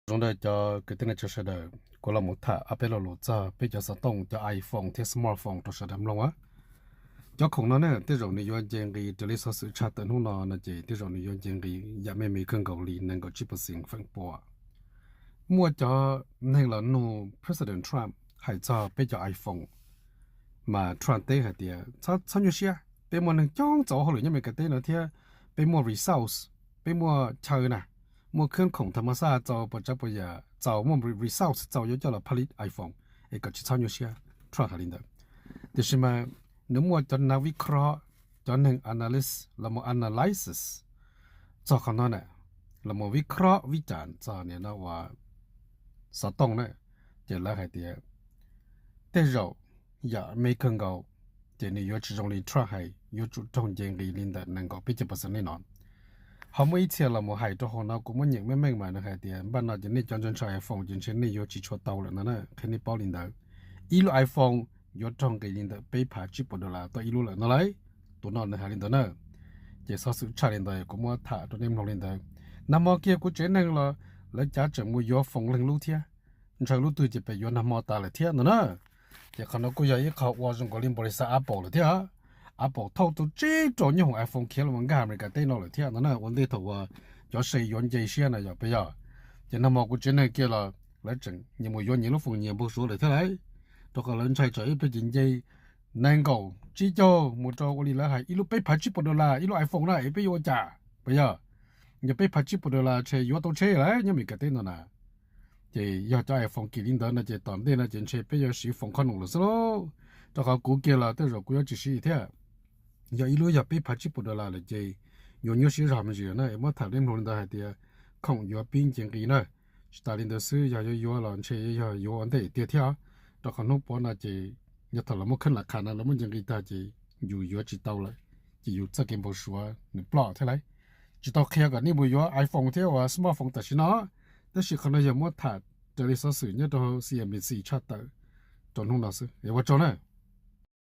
Rung da cho kênh tin tức cho sơ đa, của là một thả áp lo lo cho bây giờ sao tông cho iPhone thế smartphone cho sơ đa lòng á. Cho không nó nè, thế rồi nếu yuan jeng ri để lý so sự tra tận hung nó nó chỉ thế rồi nếu yuan jeng ri ya mê mê cơn gầu li nên có chip sinh phản bội. Mua cho nên là nu President Trump hãy cho bây giờ iPhone mà Trump tế hãy tiệt sao sao như xia. Bên mua nên chống cháu hậu lửa như mấy cái tên nó thiệt. Bên mua resource, bên mua chơi nè. ໝົດເຄື່ອງຂອງທຳມະຊາດເຈົ້າປະຈັກປະຢາເຈົ້າໝົດ resource ເຈົ້າຢູ່ເຈົ້າລະຜະລິດ iPhone ເອກະຊິເຊົາໂຍເຊຍ Trump ຫາລິນເດີ ແຕ່ຊິມາ ໜຶ່ງໝວດຈອນນັກວິເຄາະ ຈອນໜຶ່ງ analyst ລະໝົດ analysis ເຈົ້າຄຳນັ້ນນະ ລະໝົດວິເຄາະວິຈານເຈົ້ານີ້ເນາະວ່າ ສະຕ້ອງນະ ເຈົ້າລະໃຫ້ເຕຍ ເຕເຈົ້າ Yà mê cơn gầu, ເຈນີ້ ຢວດຈະຈົງລີທຣາໄຮ ຢວດຈຸດທົ່ງເຈງລີລິນແດດໜຶ່ງກໍປິດຈະປະເຊັນແນ່ນອນ. ເຮົາມື້ອີເຊຍລະໝູ່ໄຮໂຕໂຮນາກຸມະເຫຍງແມ່ງໆມານະໄຮເຕຍ ບ້ານນອກຈະນີ້ຈອນຈົນຊາຍຟອງຈິນເຊນນີ້ ຢວດຈິຊົວເຕົາລະນະນະ ເຄນີ້ເປົາລິນເດີ ອີລູໄອຟອງ ຢວດທົ່ງເກລິນເດີ ເປພາຈິບໂປໂດລາ ຕໍ່ອີລູລະນະໄລ ໂຕນອນນະໄຮລິນເດີເນ ເຈຊາສຸຊາລິນເດີ ກຸມະທາໂຕເນມໂຮລິນເດີ ນຳມອກຽກຸເຈນແນງລະ ລະຈາຈະໝູ່ຢວດຟອງເລັງລູເທຍ ນະຊາລູຕຸຍຈະໄປຢວນນຳມອຕາລະເທຍນະນະ ເຈົ້າຂະນະກູຢາອີເຂົາອວດສົງກໍລິນບໍລິສັດ Apple ລະເທຍ Apple ເທົ່າໂຕຈີໂຕຍອງຂອງ iPhone ເຄລະມັນກາອາເມລິກາເຕໂນລະເທຍນະນະ ວັນເດເທົ່າວ່າຈອສເຊຍອນເຈເຊຍນະ ຢ່າໄປຢາ ເຈົ້ານຳມອກກູເຈນແນງເກລະ ລະຈັ່ງຍາມຢວນຍາລູຟອງຍາບໍ່ສູລະເທຍໄລ ໂຕກໍເລີນໃຊ້ຈອຍໄປຈິນເຈ ແນງເກົາຈີໂຈ ໝູ່ໂຕໂອລີລະໄຮ ອີລູເປພາຈິບໂປໂດລາ ອີລູ iPhone ນະ ເອເປໂຍຈາ ໄປຢາ ຍາເປພາຈິບໂປໂດລາ ເຊຢວໂຕເຊລະ ຍາເມກາເຕໂນນະ ເຈຍອດຈະໄອຟອງກິລິນເດີນະ ເຈຕອນເດນະ ເຈນເຊເປຍາສີຟອງຄອນໜູລະສະໂລ ຕະເຂົາກູເກລາເຕໂຣກູຍາຈິຊີເທຍ ຍາອີລູຍາເປພາຈິບໂປໂດລາລະ ເຈຍອນຍາສີຣາມຈີນະ ເອມອທາເດມໂຮນດາໄຮເຕຍ ຂອງຍາປິງເຈງກີນະ ສະຕາລິນເດຊື ຍາຢວຍວລອນເຊ ຍາຢວອັນເຕເຕຍເທຍ ຕະເຂົານົກປອນນະ ເຈຍາທະລະມົກຂຶ້ນລາຄານະ ລະມົນຍັງກີຕາ ເຈຍຢູ່ຢວຈິເຕົາລະ ເຈຍຢູ່ຈະເກມບໍ່ຊົວ ໜຶ່ງປອດເທຍໄລ ຈິຕອເຄຍກັນນີ້ບໍ່ຢວ iPhone ເທຍວ່າ smartphone ຕາຊິນະ ແຕ່ຊິຂະນະຍາມົດທາ ເຈລິຊອສຊື່ຍາໂຕ CNBC ຊາເຕີ ໂຕນຸນາຊື ເອວາໂຈນະ